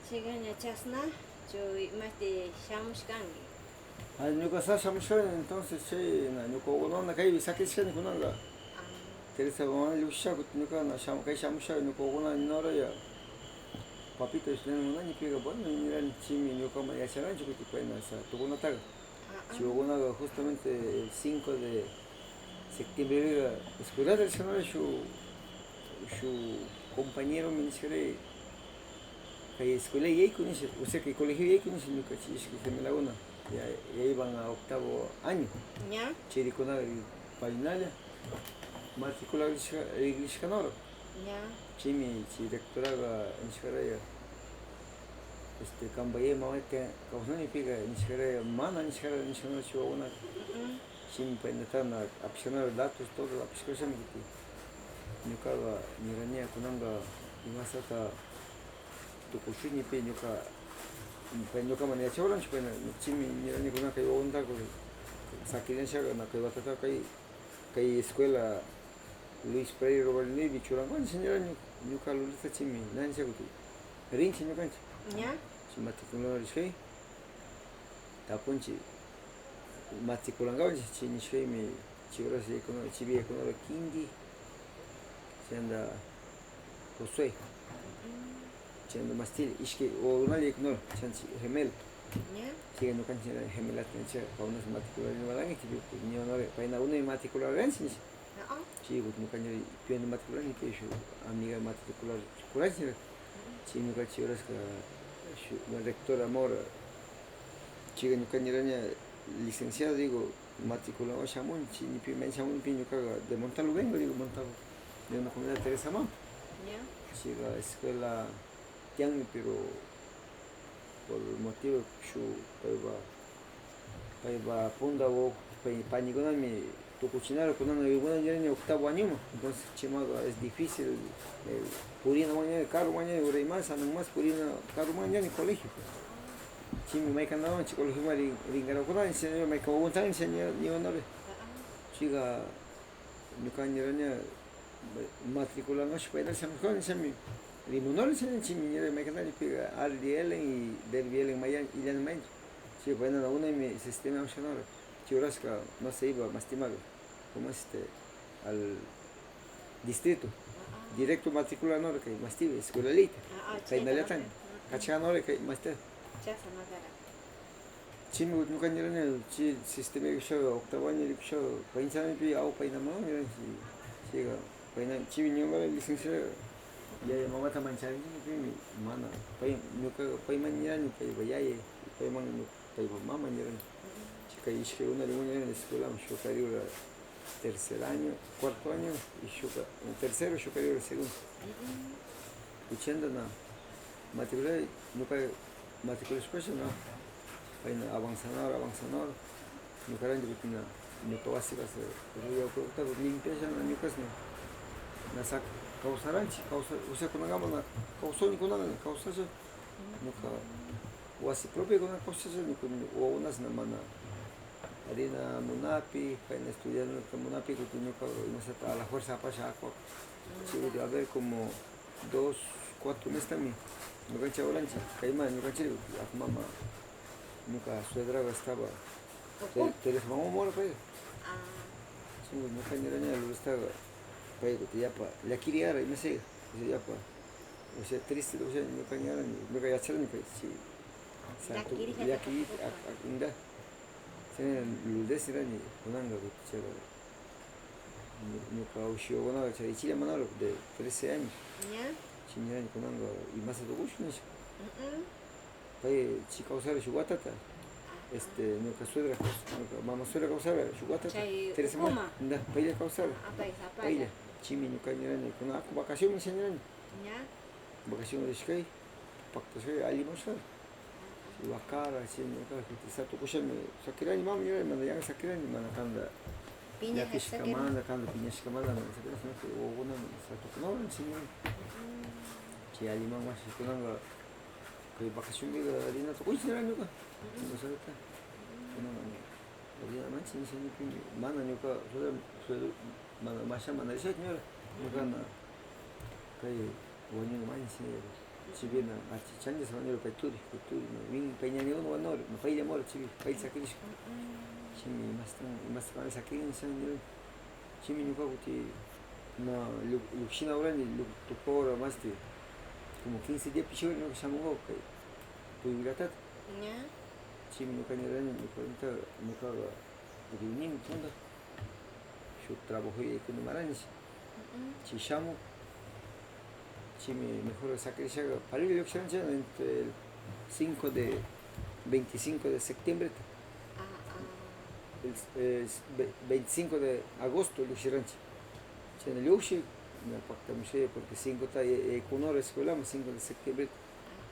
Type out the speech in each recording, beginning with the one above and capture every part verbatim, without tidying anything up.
Chaykaña chasna, chay imati shamushkanki? Ah, ñuka sa shamushkani, entonces chay na, ñuka wawakunawan kaypi sakishkani kunanqa. Ah. Teresa mamani llukshisha kuti ñuka na sham-, kay shamusha ñuka wawakunawan ninaraya. Papito, estudiani munani, payqa, bueno, nirani, chaymi ñukaman yacharanchu kuti payna sa tukunataqa. Ah, ah. Chay wawakunaqa justamente el cinco de septiembre escuelata rishkanraya shuk, shuk compañeromi nishkaray, kay escuela yaykuy nisha, o sea, kay colegio yaykuy nisha ñuka chay ishkay gemelakuna, ya, ya iban a octavo año. Ña. Chayri kunanqa paynalla matricular rishka, rishkanaraq. Ña. Chaymi chay rectoraqa nishkaraya, este, kanpa yaya mamayta kawsani payqa nishkaraya, mana nishkaraya nishkanaraq chay wawakunaqa. Mm. Chaymi paynatana apashkanaraq datos, todo apashkashanmi kuti. Ñukaqa niraniya kunanqa imasata tukushuni pay ñuka, pay ñukaman yachawaranchu payna, chaymi nirani kunanqa kay wawakunataqa sakirinashaka na kay watata kay, kay escuela Luis Pereira Robalinopi churanqanchik nirani ñuka Lolita chaymi, nanchik kuti rinchik ñukanchik. Ña. Chay matriculana rishkay. Tapunchik, matriculanqawanchik, chay nishkaymi, chay horas yaykunaraq, chaypi yaykunaraq Kinti, chayta Josué, chayta Mastilla, ishkay wawakunalla yaykunaraq, chanchik gemelo. Ña. Chayqa ñukanchik gemelata, chay, paykunas matricularina walanki, chaypi, ña, payna unay matricularanchik, nisha. Ah, ah. Chayku ñukanchik piano matriculani, kay shuk amiga matricular-, curanchik. Chay ñuka chay horasqa shuk rectora Mora, chayqa ñukanchikllaña licenciado, digo, matriculawan shamunchik, ni pi, mayna shamunpi ñukaqa de Montalvo vengo, digo, Montalvo, de una comunidad Teresaman. Ya. Chayqa escuela tiyanmi, pero por motivo shuk paypa, paypa punda wawqi, pay, panikunami tukuchinaraq, kunanqa yaykunanchikmi octavo añoman. Entonces, chaymanqa es difícil, eh, purinamanña, karumanña, urayman, sananman purina, karumanña colegio. Chaymi maykantawan chay colegioman rin-, rinqaraq, kunanqa maykan wawantan, niwanaraq. Chayqa, ñukanchikllaña matriculanqachu payta shamusqani, chaymi rimunaraq, chaymi, chaymi niraq, maykantaña payqa R D L y D R B L mayan, illan mayan. Chay payna unaymi sistema ushanaraq. Chay horasqa, no sé, iba Mastimaga, como este, al distrito. Directo matriculanaraq kay Mastipi, escuela leyta. Ah, ah, kay chayta nallatan, matriculan. Kachkanaraq kay Masti. Chaysa makaraq. Chaymi ñukanchikllaña chay sistema rikushaqa, octavo año rikushaqa, payna chaypi, aw, paynaman, chayqa, payna, chaymi ñuqa licencia, yaya mamata mancharinchikmi, mana, pay, ñuqa payman nirani, paypa yaya, payman, paypa mama nirani. Chayqa ishkay runa rimunirani escuelaman, shukqa rikurqa tercer año, cuarto año, y shukqa, tercero, shukqa rikurqa segundo. Ochenta na, matriculay, ñuqa matriculashpacha na, payna avanzanaraq, avanzanaraq, ñuqaranchik kutin na, ñuqa wasi, wasi, ñuqa limpiashana, ñuqas na, na sak-, kawsaranchik, kawsa-, o sea, kunankaman na kawsani, kunanqa na kawsasha, ñuqa wasi propio kunan kawsasha, ñuqa wawakunas na mana harina munapi, payna estudianata munapi, kutin ñuqa imasata a la fuerza apasha aqua. Chaypi, a ver, como dos, cuatro mestami ñuqanchik chawranchik, kayman ñuqanchik, aku mama, ñuqa suegraqa estaba Te-, Teresa mama mora pay. Ah. Chaymi ñuqa nirani, Lurestaqa, pay kutin yapa llakiriyara, imasayqa, o sea, yapa, o sea, triste, o sea, ñuqa nirani, ñuqa yacharani pay, si, santo, llakiri, llakiri, ak-, ak-, inda. Chaymi Lourdes nirani, kunanqa kutin chayqa, ñu-, ñuqa ushakunaqa charichilla manaraq de trece años. Ña. Chay nirani, kunanqa imasa tukushun nisha. Mm-mm. Pay chay kawsarqa shuk watata. Este, ñuqa suegra, ñuqa mama suegra kawsarqa shuk watata. Chay Teresa ukuma. Ma-, na, paylla kawsarqa. Ah, pay, paylla. Paylla. Chaymi ñuqa nirani, kunan aku vacacionmi nisha nirani. Ña. Vacación rishkay, paktashkay, allimushkay. Chay wakarqa, chay ñuqa, kutin satukushami, sakirani, mama nirani, mana, yanqa sakirani, mana kanta. Piña llakishkamanta, sakirani. Kanta piñashkamanta, mana sakirani, sino que wawakunaman satukunawan, chay nirani. Mm. Chay alliman mashi kunanqa, kay vacacionpiqa rina tukunchik nirani ñuqa. Mm. Ñuqa sakirta. Mm. Kunanqa, rinamanchik, nishanipimi, mana ñuqa, suegra, suegra, mana, masha mana rishachu, ñuqa. Mm. Ñuqa na, kay wañunmanchik, Chipina achichanchis wañurqa kay turi, kay turi, na, win, pay ñañawan wanuri, na, paylla mora chipi, pay sakirishka. Chimi imastan, imastan sakirin san ñañawan. Chimi ñuqa kuti, na, llu-, llukshina urani, lluk-, tupa ura masti, como quince día pishi ura ñuqa shamunqa kay puywillatata. Ña. Chimi ñuqa nirani, ñuqanta, ñuqaqa, porque nin, ¿no? Shuk trabajo yaykunamarani. Chay shamuq, chaymi mejor sakirishaqa, paylla llukshiranchik entre el cinco de, veinticinco de septiembre. El, eh, ve-, veinticinco de agosto llukshiranchik. Chayna llukshi, ña paktamushayki, porque cinco ta, eh, eh, kunora escuelaman, cinco de septiembre.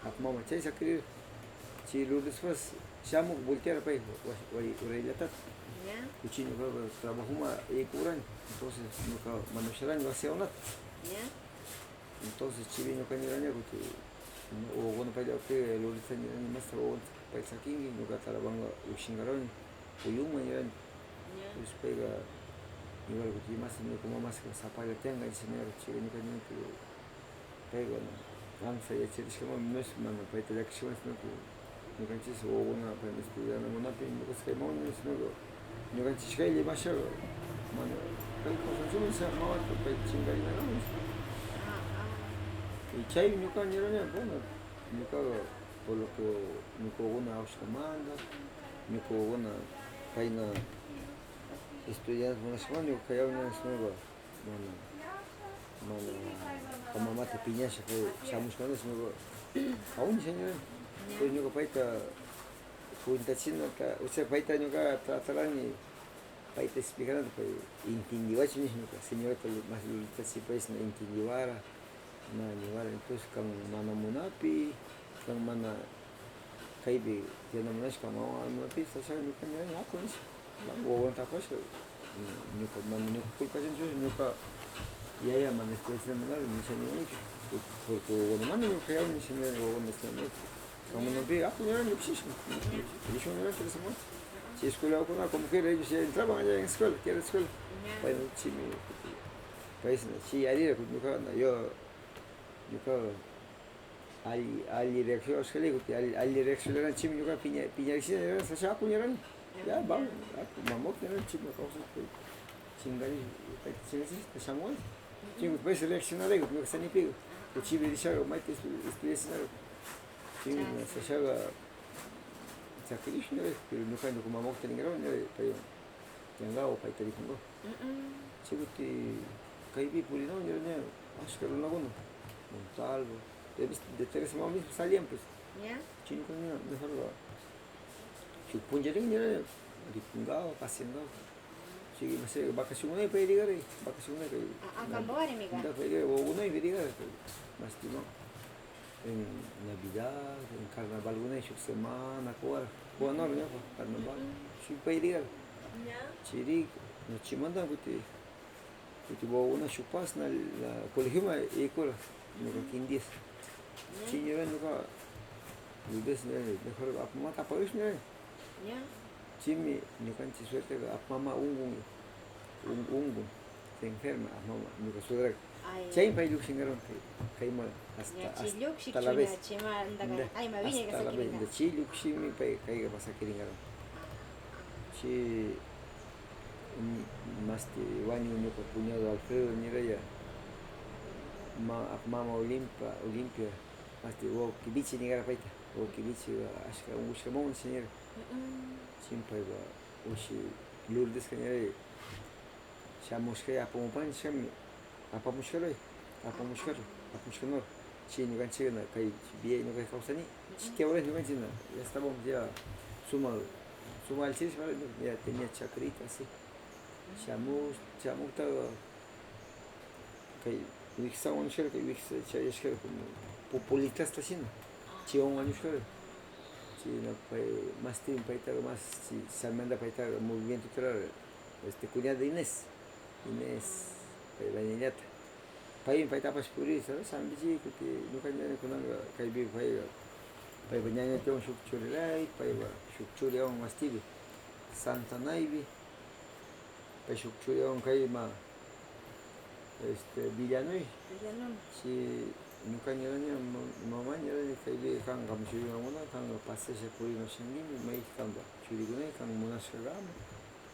Apmama chay sakirir, chay Lourdespas shamuq voltear pay wa-, wa-, urayllatataq. Ña. Kuchi ñuqaqa trabajoman yaykurani, entonces ñuqa mana usharani wasi yawnata. Ña. Entonces chaypi ñuqa nirani kuti, wawakuna payllapi Lourdesta nirani, masta wawakunata pay sakinki, ñuqata alabanqa llukshinqaraqmi, puyunman nirani. Ña. Entonces payqa igual kuti masta ñuqa mamasqa sapalla tiyanqa, chaymi ñuqa nini, pero payqa kansa yacharishkamanmi, no es mana payta llakishkaman, sino que ñuqanchis wawakuna payman estudiana munaptin, ñuqas kayman, sino que ñuqanchis kaylla imasha mana kay kawsanchikman, sino mamata pay chinkarinakaman. Y chay ñuqa nirani, bueno, ñuqaqa por lo que ñuqa wawakuna awashkamanta, ñuqa wawakuna payna estudiana munashkamanta ñuqa kayawani, sino que mana, mana, mamata piñasha kay shamushkani, sino que aún señor, pues ñuqa payta cuentachinata, o sea, payta ñuqa tratarani, payta explicanata, pay entiendiwachun, ñuqa señorta mas Lourdesta si paysi na entiendiwara, na ñuqara, entonces kan mana munapi, kan mana kaypi tiyana munashka, mana munapi, sasha ñuqa nirani, aku nisha. Wawan tapashka, ñuqa mana ñuqa culpachanichu, ñuqa yaya mana estudiachina munani nisha niwanki. Porque wawan mana ñuqa yawan nisha nirani, wawan estudiani. Kan munapi, aku nirani, llukshishun. Llukshishun nirani, interesante. Chay escuelakuna, como quiera, ellos ya entraban allá en escuela, quiera escuela. Bueno, chaymi, paysi na, chay yarira, ñuqa na, yo, ñuqa alli, alli reacción, Oscar, kuti alli, alli reacción nirani, chaymi ñuqa piña, piñarishani nirani, sasha aku nirani. Ya, vamos, aku, mamota nirani, chaymi kawsay, chingari, chingari, shamuway. Chaymi paysi reaccionarayku, ñuqa sanipiku. Chaymi rishaku, mayta estu-, estudiasinayku. Chaymi sashaqa, sakirishun nirayku, pero ñuqa, ñuqa mamota ninqarayku, nirayku, paywan. Yanqawan payta rikunqa. Chay kuti kaypi purinawan nirani, achka runakuna, Montalvo, de, de Teresa Mama mismo salían, pues. Ya. Chay ñuqa nina, mejorqa shuk puncharin nirani, rikunqawan, paseanqawan. Chay imasha, vacacionman pay riqaray, vacacionman pay. A, a, na-, campo warmi kan. Pay riqaray, wawakunaypi riqaray, mas estima. En Navidad, en Carnavalkuna shuk semana, kuwar, kuwanarña Carnaval, shuk pay rigar. Chiri, chaymantan kuti, kuti wawakuna shuk pasna la colegioman yaykura, ñuqa quince días. Chay ñuqa, ñuqa, mejor apamata apayush nirani. Chaymi ñuqanchik suerteqa apamama unqun, un-, unqun, se enferma, apamama, ñuqa suegraqa. Ay. Chaymi pay llukshinqarun kay, kayman hasta, hasta la vez. Chay llukshimi pay kayqa pasakirinqarun. Chay, mm, masti wañun ñuqa cuñado Alfredo Niraya, ma-, apamama Olimpa, Olimpia, masti wawqi Bichi ninqaraq payta, wawqi Bichi, achka unqushkamanmi señora. Chaymi payqa ushi Lourdes kañari shamushka, apamupanchikmi, apamushkaru, apamushkaru, apamushkanur. Chay ñuqanchikna kay, ñuqa kawsani, siete horas ñuqanchikna, ya estábamos ya sumaq, sumaq alchirishpa, ya tenía chacrita, así. Shamu-, shamuqta, kay wiksawan nisharqa, kay wiksa chayashkarqa como popolitasta shina, chaywan wañushkarqa. Chayna pay, mastin paytaqa mas, chay, chaymanta paytaqa movimiento tirar, este, cuñada Inés, Inés, pay ñañata. Paymi paytapash purisa, sambichi, kuti ñuqa ñaña kunanqa kaypi payqa, paypa ñañatawan shuk churiray, paypa shuk churiwan mastipi, Santa Naybi. Pay shuk churiwan kay ima, este, Villanoi. Villanoi. Chay Ñuqañaraña, ma-, mamañaraña kaypi kanqa, churiguna kanqa, pasasha purimashanmi, mayqanpa churikunay kan munashqakama.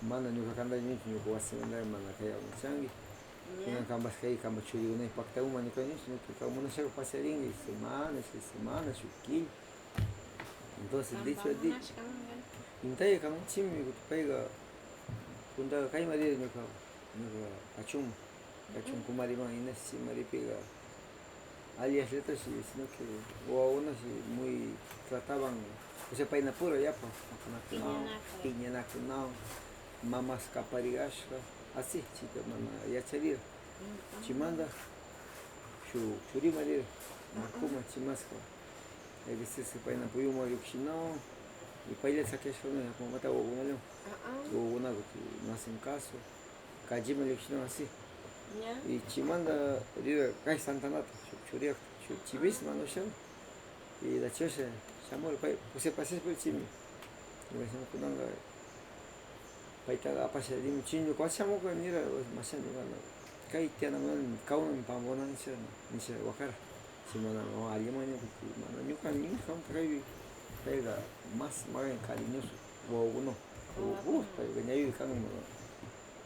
Mana ñuqa kantañachu, ñuqa wasimanta mana kayman chanki. Ya. Kunan kanpas kay, kanpa churikunay paktakuman ñuqañachu, ñuqa kan munashaka pasarinki, semana, shuk semana, shuk killa. Entonces, dicho, di-, munashka, intaya kanchikmi, payqa, puntaka kayman rira ñuqa, ñuqa kachun, kachun kumariman, hinashi chimaripiqa, alli ashlatashi, sino que wawakunashi muy trataban, o sea, paynapura yapa, maqanakunawan, piñanakunawan, piñanakunawan, mamas kaparigashqa, así, chayta mana yacharira. Chaymanta, shuk churiman rira, Marcoman, chimasqa. Hay veces payna puyuman lluqsinawan, y paylla saqueashqawan, apamata wawakunallawan. Wawakunaku no hacen caso. Calleman lluqsinawan así. Ya. Y chaymanta rira kay Santa Anata, shuk churiyaqta, shuk chivisman ushan. Y la chivisha shamur pay, o sea, pasashpa chimi. Kunanqa paytaqa apasha rin, chini ñuqa shamurqa nira, masha ñuqa kay tiyanaman, kawman pampamunan nisha, nisha waqara. Chaymanta, no, alliman ñuqa, mana ñuqa nin, qamta kaypi, payqa mas, más cariñoso, wawakuna. Wawakuna. Uh, payqa ñawiyuq kanman, mana,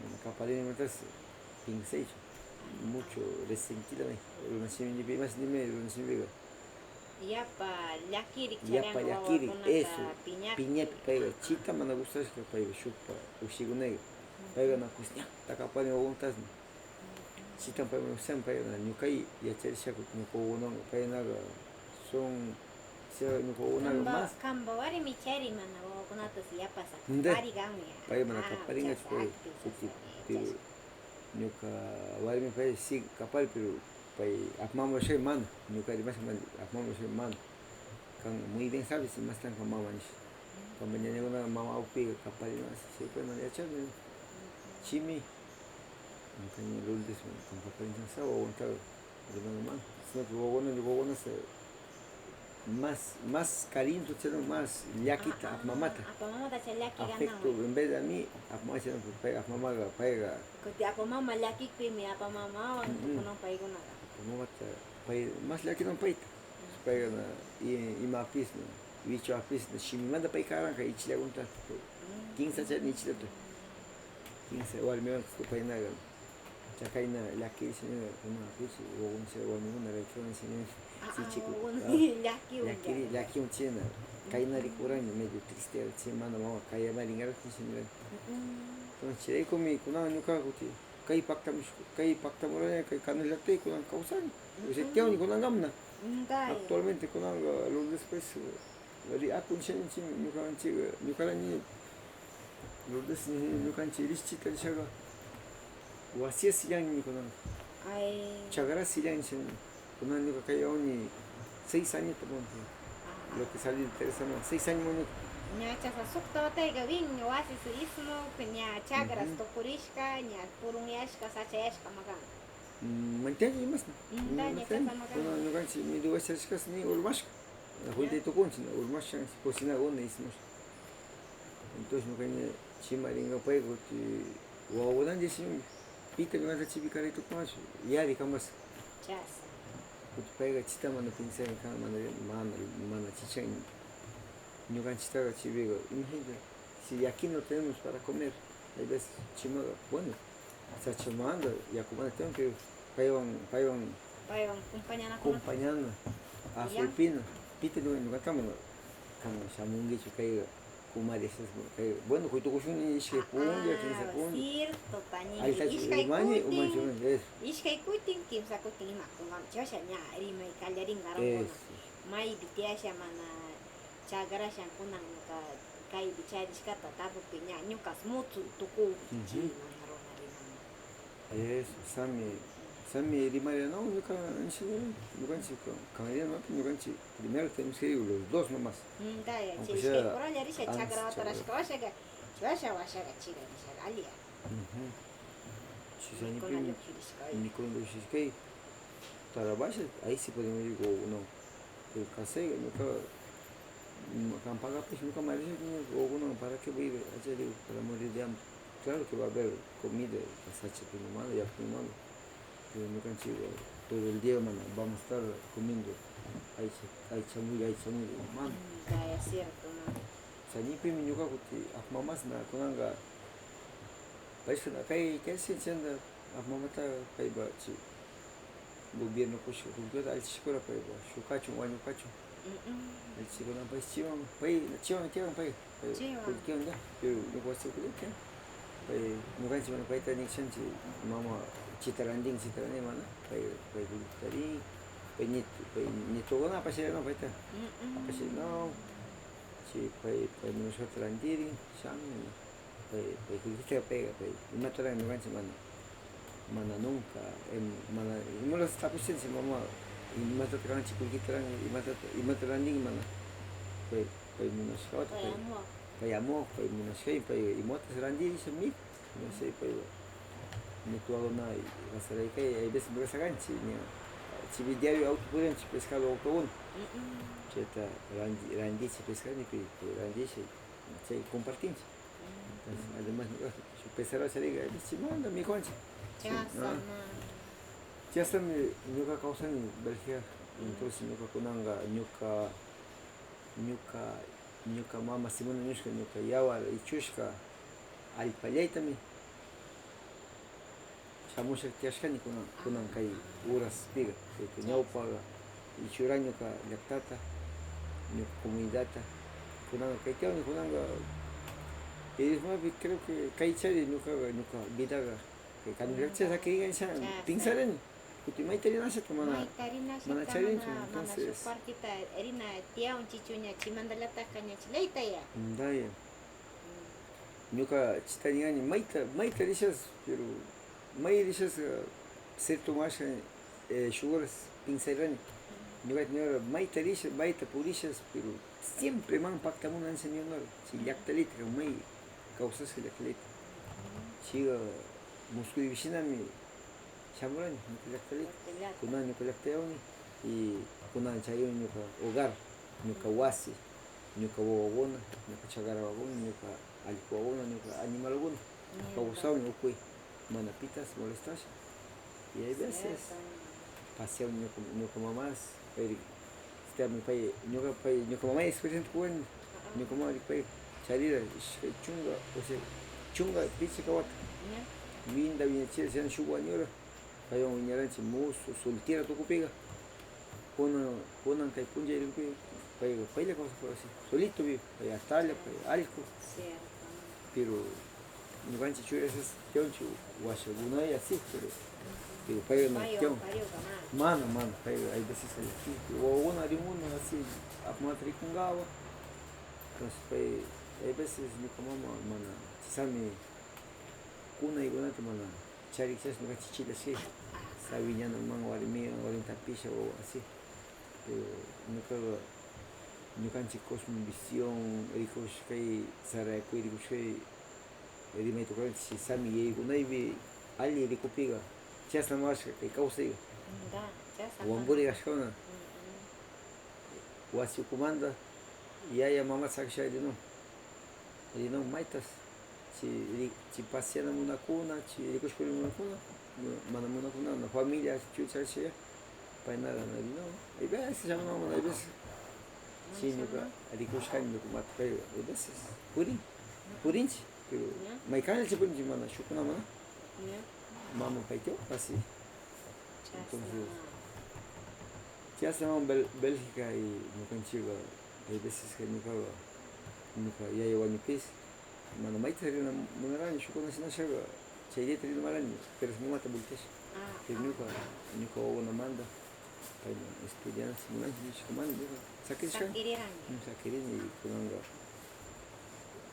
mana kaparinmantas piensaychu. Mucho resentida, runasimipi, imas nima, runasimipiqa. Yapa llakiri, yapa charanqa llakiri, wawakunata eso, piñapi. Piñapi, payqa chita mana gustashqa, payqa shukpa ushikunayqa. Payqa na kusñata kaparin wawakunatasmi. Chitan payman ushan, payqa ñuqay yacharishaku, ñuqa wawakunawan, paynaqa son, sea, ñuqa wawakunaqa kanpa, más. Kanpa warmi chari mana wawakunatas yapasa, nde, kapari kanmi. Pay mana kaparinqachu, pay, chasaqpi, chasaqpi, pero chasaqpi. Ñuqa warmi pay sí kapari, pero pay apmama ushay mana, ñuqa rimasha mana, apmama ushay mana. Kan muy bien sabes, imastan kan mama nish. Kanpa ñañakunaqa mama awpi kaparinasi, siempre mana yacharmi. Chimi, ñuqa ña Lourdes, kan kaparinchasa wawakunata rimanaman. Sino que wawakuna, wawakuna sa-, más, más cariño, más llakita apmamata. Apamamata chay llaki ganan. Afecto, en vez de a mí, apmama, sino que pay, apmamaqa, payqa. Kuti apamama llakikpimi apamamawan tukunan paykunaqa. Apamamata, pay, más llakinan payta. Payqa na, i-, imapis na, wichuwapis na, shimimanta pay karanqa ichillakunata. Kimsa chayna ichillata. Kimsa warmiwan paynaqa. Chakayna llakiri, señora, kunanpis, wawan, señora, warmikuna raykawan, señora, ah, ah, chichiku, wawan, ah, llakiwan, llakiri, llakiwan, chayna. Kayna rikuranña, medio triste, chay mana mama kayamarinqaraqtin, señora. Entonces, chiraykumi kunan ñuqaqa kuti kay paktamush-, kay paktamuraña, kay kanallata kunan kawsani. O sea, tiyan kunanqamna. Actualmente kunanqa Lourdes, pues, ri-, aku nishaña, ñuqanchik, ñuqaraña Lourdes, ñuqanchik rishchita rishaqa, wasi sillanña kunanqa. Chakra sillanña. Kunan ñuqa kayawani seis añota, monte. Lo que salí de Teresa, no, seis años, monte. Ña chasa sukta watayqa bien, wasi ismuk, ña chakras tukurishka, ña purunyashka, sachayashka makan. Mm, mantenga imas. Mm, da, ña chasa makan. Kunan ñuqanchik medio wachachishkas ni urmashka. Huntay tukunchik, urmashka, cocinakuna ismush. Entonces, ñuqaña chimarinqa payqa, kuti wawakunanchik, pitaq ñuqanta chipi karay tukunmanchu, yari kanpas. Chasa. Kuti payqa chita mana piensan kan, mana, mana, mana chichan. Ñuqanchiktaqa chipiqa, imagínate, si aquí no tenemos para comer, hay veces chimaqa, bueno, sachumanta, yakumanta tiyan, pero paywan, paywan, paywan acompañana, acompañana, azulpina, pitaq ñuqa, ñuqataman kan shamunkichu kayqa. Kumari, kay, bueno, kuytukushun ishkay punlla, kimsa punlla. Ciertota, ña ishkay kutin, umanchikman, eso. Ishkay kutin, kimsa kutin ima kunam, chasha ña rimay kallarinqarunkuna. Eso. Maypi tiyasha mana chakrashan kunan ñuqa kaypi charishkata tapukpi ña ñuqas mutsu tukunki, chay mana runa rimana. Eso, sami, sami rimariyanawan ñuqa, ñuqanchik, kanriyanata ñuqanchik primero tenemos que ir los dos nomás. Mm, da, ya, aunque sea, chay ishkay puralla risha, antes chakra watarashka washaqa, chay washa, washaqa chira risha, alli. Sisa mikuna ñupi, lluqsirishka, mikuna lluqsirishka, tarabasha, ahí sí podemos ir, no. Pero kasayqa ñuqa, mm, kanpaqpish ñuqa marisha, ñuqa wawakunawan, ¿para qué voy a ir allá? Digo, por amor de Dios, claro que va a haber comida, sacha, pero malo, yaku, malo. Pero ñuqanchikqa Todo el día mana vamos a estar comiendo aycha, aycha muyuy, aycha muyuy, mana. Mm, ya, ya, cierto, ¿no? Chaynipimi ñuqa kuti, ah, mamasna kunanqa payshuna kay, kay sinchanda, ah, mamata paypa chi gobierno kushka, kushkata allchishkura paypa, shukachun, wañukachun. Mm, mm. Allchishkuna pay chiwan, pay chiwan tiyan pay. Pay chiwan. Pero ñuqa wasi ukhullapi tiyan. Pay, ñuqanchik mana payta nikshanchik, mama chita randin, chita randin mana, pay, pay kullkita rin, pay nieto, pay nietokuna apasharinman payta. Mm, mm. Apasharinman, chi pay, pay munashkata randirin, shamun, pay, pay kullkita payqa, pay, imataran ñuqanchik mana. Mana nunca, em, mana, imalas tapuchinchik, mama, imatata kanchik kullkitaran, imatata, imata randin mana. Pay, pay munashkawata, pay, pay amuq, pay munashkay, pay imatas randirisha mi, no sé, pay, mi tuwaguna, rasaraykay, hay veces rasakanchik, ña, chipi diario auto purinchik, pescado autoguna. Mm, mm. Chayta randi, randichik, pescado, pay, pay randisha, chay compartinchik. Entonces, además, ñuqa shuk pesarao charinqa, chimanta mikhunchik. Chasna. Ah. Chasnami ñuqa kawsani Bélgica. Entonces, ñuqa kunanqa, ñuqa, ñuqa, ñuqa mama Simona Ñushka, ñuqa yawar ichushka allpallaytami shamusha tiyashkani kunan, kunan kay horaspiqa, kaypi ñawpaqa, ichura ñuqa llaktata, ñuqa comunidadta, kunanqa kay tiyawni, kunanqa, eh, creo que kaychari ñuqaqa, ñuqa vidaqa, kay kanillakcha sakirinqaña, pensarini, kuti mayta rinashata mana, mayta rinashata mana charinchu, mana, mana entonces, shuk parqueta rina tiyawchichuña, chimandallataqa ña chillaytaya. Daya. Ñuqa chita ninqaña, mayta, mayta rishas, pero may rishas, eh, cierto masha, eh, shuk horas pensarani. Ñuqa, ñuqa mayta risha, mayta purishas, pero siempre man paktamunan, señor, chay llaqtallayta, may kawsasqa llaqtallayta. Chayqa Muscuypi shinami shamurani, ñuqa llaqtallayta. Llaqtallata. Kunan ñuqa llaqtayawni, y kunan chaywan ñuqa hogar, ñuqa wasi, ñuqa wawakuna, ñuqa chakara wawakuna, ñuqa allqu wawakuna, ñuqa animalkuna, ñuqa kawsawni ukuy, mana pitas molestasha. Y hay veces, cierto, paseawni ñuqa, ñuqa mamas, pay, este, pay, ñuqa, pay, ñuqa mamay experienciata kuwani, ñuqa mama rikpay, charira, ishkay chunka, o sea, chunka pichqa wata. Ña. Winda wiñachira, chayna shuk wañura. Paywan wiñaranchik mozo, soltera tukupiqa. Kunan, kunan kay p'unchay rikupi payqa paylla kawsakurasi. Solito vive, pay atalla, pay allqu. Cierto. Pero ñuqanchik churiyasas tiyanchik washakunay así, pero, pero payqa na tiyan. Mana, mana, payqa hay veces así, wawakuna rimuna así, apmata rikunkawa. Entonces pay, hay veces ñuqa mama mana, chisami kunaykunata mana charichas ñuqanchik chillashay. Sawiñana man warmiwan, warminta pisha wawa así. Pero ñuqaqa, ñuqanchik cosmovisión rikushkay, sarayakuy rikushkay, rimayta quranchik, sami yaykunaypi alli rikupiqa, chasna mashka kay kawsayqa. Da, chasna. Wamburi kashkuna. Mm, mm. Wasi ukumanta yaya mama sakisha rinun. Rinun maytas. Chi ri-, chi paseana munakuna, chi rikushpuri munakuna, mana munakuna, na familia chuchasha, paynara na rinun. Hay veces shamunamun, hay veces. Chi ñuqa rikushkani ñuqamata, pero hay veces purin, purinchik, pero maykanllacha purinchik mana, shukuna mana. Mama paytiwan, así. Entonces, chasnawan Bel-, Bélgica y ñuqanchikqa, hay veces que ñuqaqa, ñuqa yaya wañupis, mana mayta rina munarani, shukuna shinashaqa, chay diyata rina munarani, pero mamata volteasha. Pero ñuqa, ñuqa wawakunamanta, payman estudiansi munanchik nishkamanta ñuqa sakirishani. Sakirirani. Mm, sakirini, y kunanqa,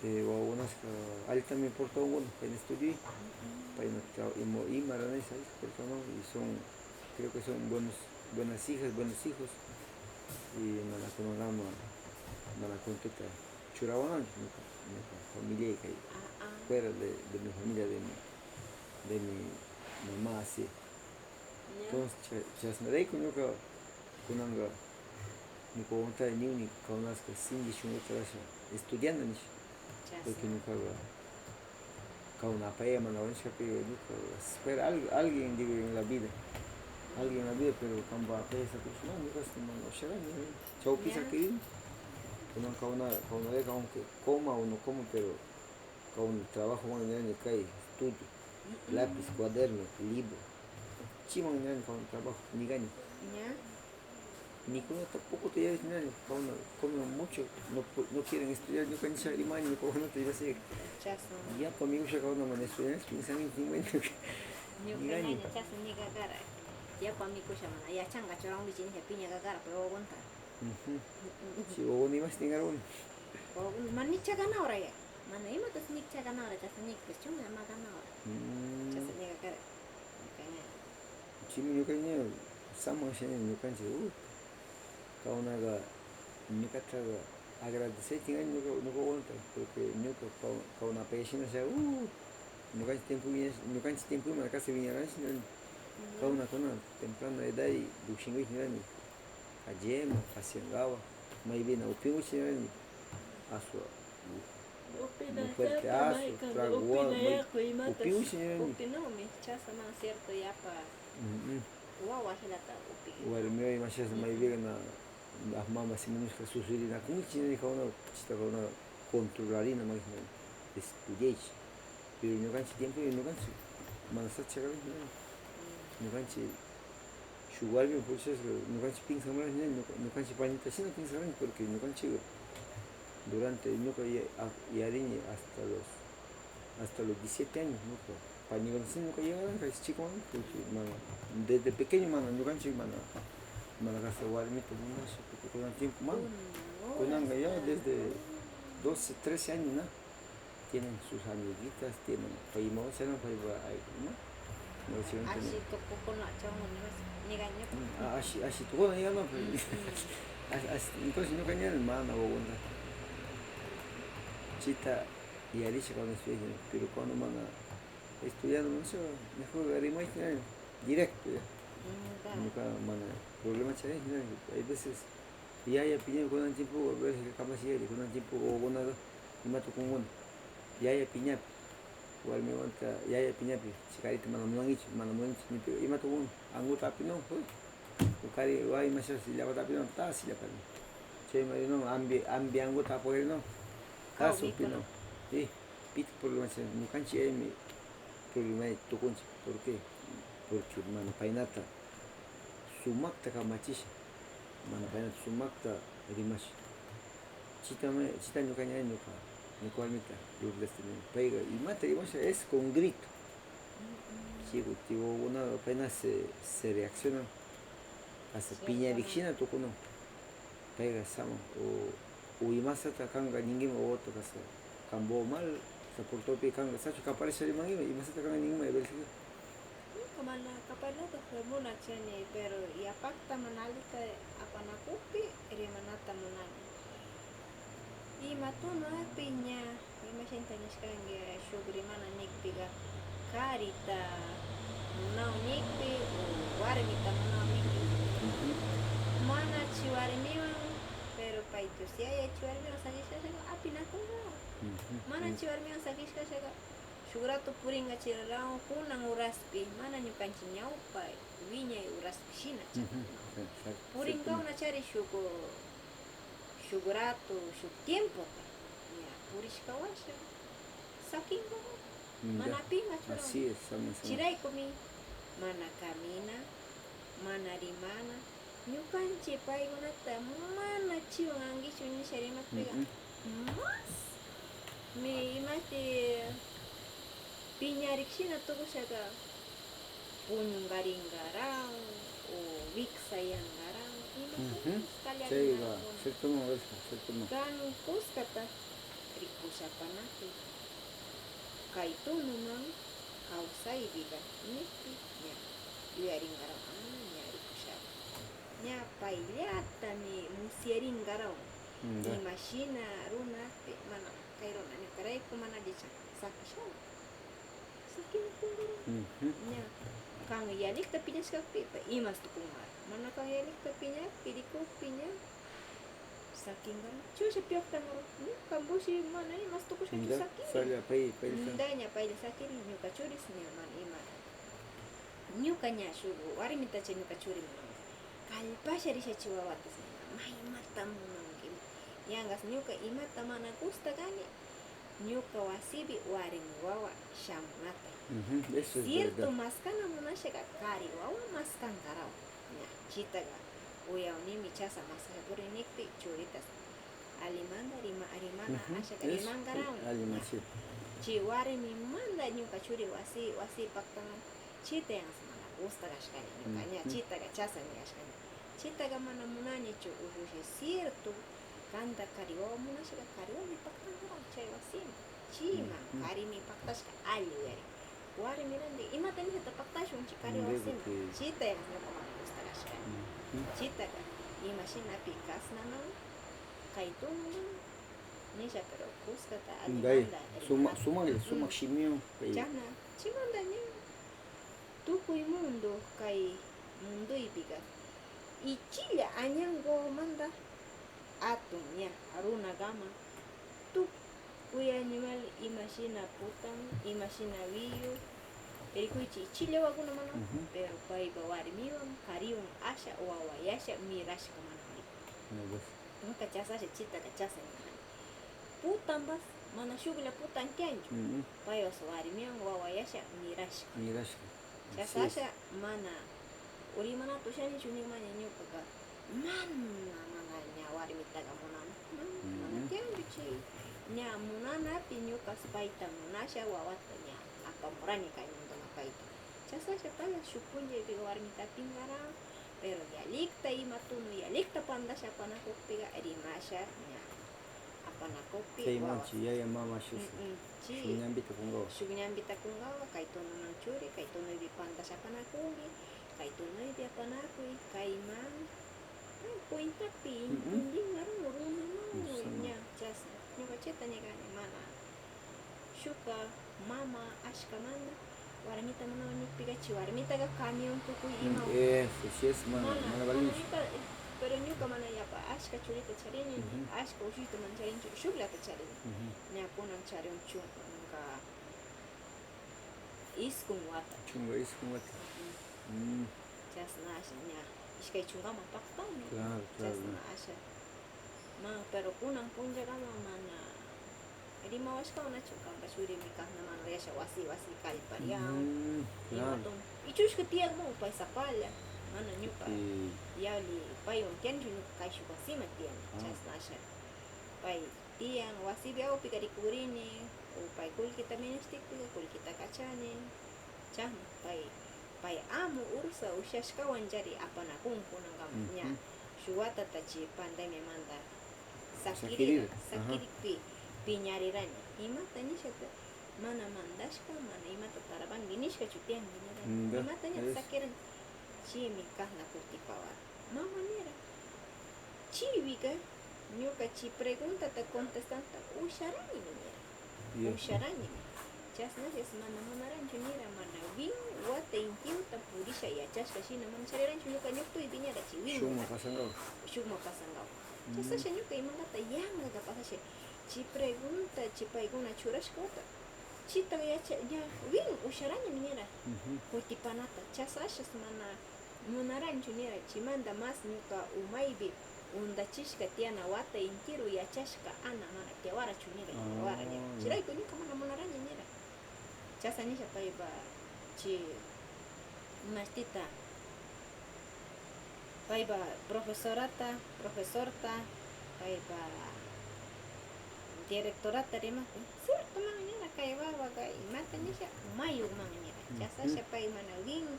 eh, wawakunaqa allitami portawankuna, payna estudiay, payna tra-, ima, ima ranaysa allita portawan, y son, creo que son buenos, buenas hijas, buenos hijos, y mana kunanqa mana, mana cuentota churawananchu ñuqa, ñuqa familia kay, fuera de, de mi familia, de mi, de mi mamá, así. Entonces, cha-, chasnarayku ñuqa kunanqa, ñuqa wawanta niwni, kaunasqa sinchi shunquyta rurasha, estudiana nisha. Porque ñuqaqa kauna apayqa mana wañushkapiqa ñuqa fuera al-, alguien digo en la vida. Alguien había, pero qampa apayasaqkushman, ñuqas mana usharani, chawpis Ya. Sakirin. Kunan kawna, kawnarayqa, aunque coma o no coma, pero kawn trabajoman nirani kay estudio, lápiz, cuaderno, libro. Chiman nirani kawn trabajo, niqani. Ya. Ni kunata poco te yarisinani, kawna comen mucho, no pu-, no quieren estudiar, ñuqanchik rimani, ñuqa kunata iba así. Chasun. Yapa mi usha kawna mana estudianchik, piensan en fin, bueno. Ñuqa Niqani. Ñaña chasun ñiqa kara. Yapa mi kusha mana yachanqa churanwichi nisha piña kakara, pero wawakunata. Ujú. Si wawan imas ninqaruni. Wawan mani chakanawra ya. Mana imatas nik chakanawra chasun nik, pues chuma makanawra. Mm. Chasun ñiqa kara. Ñuqa ña. Chimi ñuqa ña saman shani ñuqanchik, uh, kawnaqa ñuqataqa agradeceytin ñuqa, ñuqa wawantaqa, porque ñuqa kaw-, kawna apayashina sha, uh, ñuqanchik tiempo wiñash-, ñuqanchik tiempoman casi wiñaranchik, kawnakuna temprano edad llukshinkuchik nirani, calleman, paseankawan, maypina upinkuchik nirani, aswa, Upina fuerte cierto, asu, maykan trago, upina may-, yaku imatas upiushi, nirani. Upinumi, chasaman cierto yapa Mm, mm. Wawa hinata upin. Warmiwan imashas Mm, mm. Maypina, ah, mama siminusqa susurinakunchik, nirani, kawna, chita kawna controlarina, mayhina estudiaychik. Pero ñuqanchik tiempo, ñuqanchik mana sacha kani, Mm. Ñuqanchik shuk warmiwan purichishasqa, ñuqanchik piensanman, ña, ñuqa-, ñuqanchik pañita shina piensanman, porque ñuqanchik durante ñuqa ya-, a-, yarini hasta los, hasta los diecisiete años, ñuqa pañiwan shina ñuqa yaran, kay chikwan, porque mana, desde pequeño mana, ñuqanchik mana, mana casar warmita munasha, porque kunan tiempo mana, kunanqa ya desde doce, trece años, na. Tienen sus amiguitas, tienen payman, o sea, no, paypa, ay, ¿no? No, si no tiene Ashi tukukuna chawman, ¿no? Nigaño. Mm, a-, ashi, ashi tukuna, nigaño, pues. Mm, mm. Ashi, ashi, entonces, ñuqa ña mana wawanta. Chita, yarisha cuando estoy, pero cuando mana estudiando, no sé, mejor rimayta, directo, ya. Mm, claro. Ñuqa mana problema charin, hay veces, Yaya piña, kunan tiempo, Bélgica kamachiyari, kunan tiempo wawakunaqa ima tukunkuna. Yaya piñapi, warmiwanta yaya piñapi, chikarita mana munankichu, mana munankichu, nipiqa ima tukun, anguta apinun, uy, ukari, waymasha sillapata apinun, ta sillapata. Chayman rinun, ambi, ambi anguta apagrinun, ta supinun. Kawmikuna. Eh, pita problema chay, ñuqanchik yayami problema tukunchik. ¿Por qué? Porque mana paynata sumaqta kamachisha, mana paynata sumaqta rimasha. Chita ma-, chita ñuqa ña, ñuqa, ñuqa warmita Lourdes nin. Payqa imata rimasha es con grito. Chay kutin wawakunaqa payna se, se reaccionan, hasta piñariqshina tukunan. Payqa saman, o, o imasata kanqa ninkiman wawata kasa, kanpa mal, kasa portawpi kanqa, sachu kaparisha rimankiman, imasata kanqa ninkiman, a ver si. Ñuqa mana kaparinatas munachani, pero yapaqta mana allita apanakuptin rimanata munani. Ima tunupi ña, imashanta nishkanki, shuk rimana nikpiqa, karita munan nikpi o warmita munan nikpi. Ujú. Mana chay warmiwan, pero paytus yaya chay warmiwan sakishkashaqa apinakunqa. Ujú. Mana chay warmiwan sakishkashaqa, shuk rato purinqa chay lawan kunan uraspi, mana ñuqanchik ñawpa wiñay uraspi shina. Ujú. Exacto. Purinqa unachari shuk shuk rato, shuk tiempota, ña purishkawasha, sakinqa mana apinqa churan. Así es, sama, sama. Chiraykumi mana kamina, mana rimana, ñuqanchik paykunata mana chiwan ankichu nisha rimakpiqa, más mi imachi piñariqshina tukushaqa, puñunqarinqaraw o wiksayanqaraw, ima. Ujú. Chayqa, ciertoman, ciertoman. Kan kuskata rikushapanaki, kay tunuman kawsay vida nikpi ña yuyarinqaraw, ama ña rikushaqa. Ña payllatami musyarinqaraw. Mm, ya. Imashina runapi mana, kay runa ñuqarayku mana allicha sakishaw. Sakinakunqaru. Ujú. Ña, kan yalliqta piñashkaqpiqa imas tukunqaru. Mana kan yalliqta piñaqpi, rikukpi ña sakinqaru. Chusha piyaqtanqaru. Ña, kanpushi mana imas tukushkachu sakin. Salla, pay, pay, mm, ña, paylla sakin, ñuqa churis, ña, mana ima. Ñuka ña shuk warmita chay ñuka churi munanqa. Kallpasha rishachi wawatas nina, maymata munanki? Yanqas ñuka imata mana gusta kani, ñuka wasipi warmi wawa shamunata. Ujú, eso es cierto, verdad. Maskana munashaqa kari wawa maskanqaraw. Ña, chitaqa uyawnimi chasa maskashapuri nikpi churitas alimanta rima-, rimana, ujú, ashaqa es rimanqaraw. Alimanta, sí. Chay warmimanta ñuka churi wasi, wasi paktan chita yanqas mana gusta kashkani, ñuka ña chitaqa chasa niyashkani. Chitaqa mana munanichu, uy, uy, cierto, kanta kari wawa munashaqa kari wawami paktanqaraw chay wasiman. Chayman karimi paktashka alli uyari. Warmi ranti, imata nishata paktashun chay kari wasiman. Chita yanqas ñuqa mana gusta kashkani. Chitaqa imashinapi kasnaman, kaytunman nisha, pero kuskata alimanta rimana. Sumaq, sumaq, sumaq shimiwan. Chayna, chaymanta ña tukuy mundo, kay mundoypiqa ichilla añanqumanta atun ña runakama tukuy animal imashina putan, imashina wiyu, rikuychi, ichilla wawakuna mana, pero paypa warmiwan, kariwan asha wawayasha mirashka mana rikun. Ñuqa chasasha chitaqa chasa ñuqani. Putanpas mana shuklla putan tiyanchu. Paypas warmiwan wawayasha mirashka. Mirashka. Chasasha mana urimanata ushanichu nimaña ñuqaqa. Mana, mana ña warmitaqa munani. Mana, mana tiyanchu chay. Ña munanapi ñuqas payta munasha, wawata ña apamurani kay mundona payta. Chasasha payqa shuk p'unchaypiqa warmita apinqaraq, pero yalliqta ima tunu yalliqta pandasha apanakuqpiqa rimasha ña. Apanakuqpi chaymanchu wawas. Yaya mama shushu. Mm, mm, chi. Shuk ñanpita kunkawa. Shuk ñanpita kunkawa, kay tunuman churi, kay tunuypi pandasha apanakunki, kay tunuypi apanakuy, kayman, kay cuentapi, mm, mm, intindiman runa, runa, no, ña, chasna. Ñuqa chayta nigani, mana. Shukqa mama ashkamanta warmita munawan nikpiqa, chay warmitaqa camión tukuy ima. Eso, sí es, mana, mana, mana valinchu. Ñuqa, pero ñuqa mana yapa ashka churita charini, ashka ushuyta mana charinchu, shukllata charini. Ña kunan chariwan chunka iskun wata. Chunka iskun wata. Chasna asha ña iskay chunkaman paktanmi. Claro, claro. Chasna asha. Ma, pero kunan punllakama mana rimawashkawanachu, kanpa churimi kasna mana yasha wasi, wasi kallpariyan. Mm, claro. Imatun ichushka tiyanman pay sapalla, mana ñuqa yalli paywan tiyanchu, ñuqa kayshuk wasiman tiyani. Chasna asha pay tiyan, wasipi awpika rikurini, o pay kullkita minishtikpika kullkita kachani. Chasna pay Pay amu ursa ushashkawanllari apanakun kunankama ña. Shuk watata chay pandemiamanta sakirira, sakirikpi piñarirani. Imata nishata, mana mandashka, mana imata tarapanki nishkachu tiyanki nirani. Imata ña sakiran, chaymi kasna kutipawan. Mama nira, chiwika ñuqa chay preguntata contestanta usharanimi nira. Usharanimi. Chasnachus mana munaranchu nira, mana win wata intiruta purisha yachashka shina mana chariranchu ñuqa ñuqtuypi nira chay win. Shukman pasankawan. Shukman pasankawan. Chasasha ñuqa imankata yanqaka pasasha chay pregunta chay paykuna churashkawata chayta yacha ña win usharanimi nira. Kutipanata chasashas mana munaranchu nira, chaymanta mas ñuqa umaypi undachishka tiyana wata intiru yachashka ana mana tiyawarachu nira, yawara nira. Chayrayku ñuqa mana munarani nira. Chasa nisha paypa chay mastita, paypa profesorata, profesorta, paypa directorata rimakun, ciertoman nira, kay wawaqa imata nisha, umayuqman nira. Chasasha pay mana win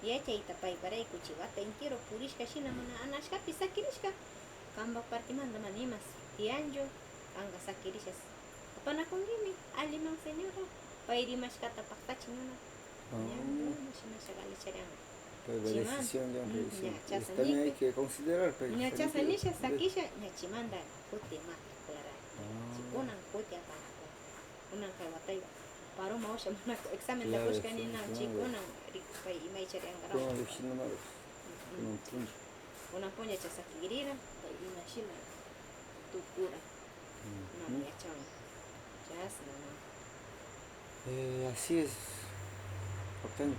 yachayta payparayku chay wata intiru purishka shina mana anashkapi sakirishka. Qampa partemanta mana imas tiyanchu, qamqa sakirishas. Apanakunkimi, alliman señora, pay rimashkata paktachin nuna. Ña, bueno, shinasha vale charianqa. Paypa decisión, ña, chasa nisha sakisha, ña chaymanta kuti matricularani. Chay kunan kuti apanakun. Kunan kay wataywan. Paro mawsha munaku examenta kushka nina, chay kunan rikupay imay charianqaraw. Kunan puncha chasakirira, pay imashina tukura. Mana yachawan. Chasna. Eh, así es. Paktani.